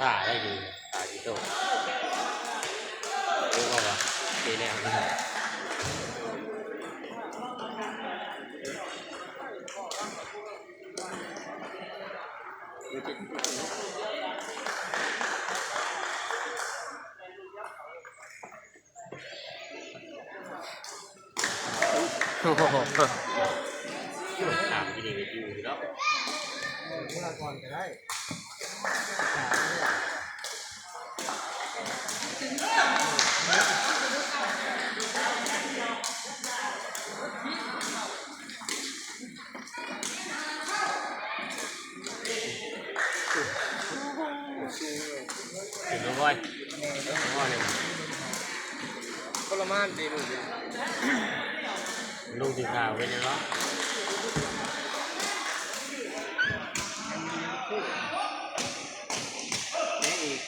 ທ່າໄດ້ດີ ທ່າດີໂຕ ເອີ ວ່າວ່າເຕະແລ້ວ. ໂອ້ໂຫ ຖາມທີ່ນີ້ກໍຢູ່ເນາະ ເອີ ເມື່ອກ່ອນກໍໄດ້. ເປັນບໍ່ບ່ອຍ ບໍ່ບ່ອຍເລີຍ ທໍລະມານເດ ລູກ ລູກທີ່ຂາວເປັນຫຍັງເນາະ. ເຕະອີກ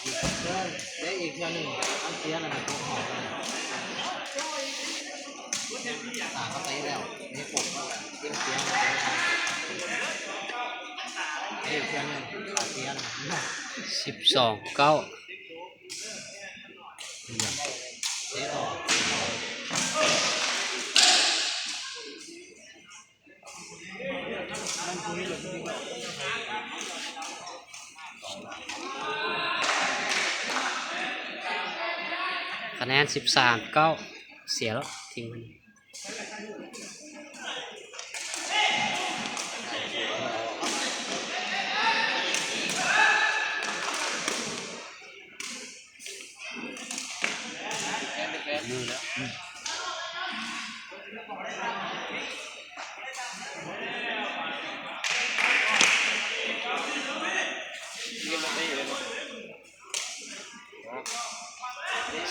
ອີກເທື່ອ ເຕະອີກເທື່ອໜຶ່ງ ມັນເສຍແລ້ວນະ ຕົກຮອບແລ້ວນະ. ຕາກໍເຕະແລ້ວ ເຕະກົບມາແລ້ວ ເປັນເສຍ ເຕະອີກເທື່ອໜຶ່ງ ຕາເສຍນະ. ສິບສອງເກົ້າ ເຕະອອກ. ຄະແນນສິບສາມເກົ້າ ເສຍແລ້ວ ທີມມັນ.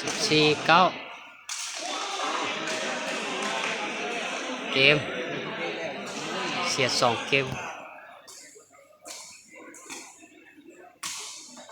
ສິບສີ່ເກົ້າ ເກມເສຍສອງເກມ.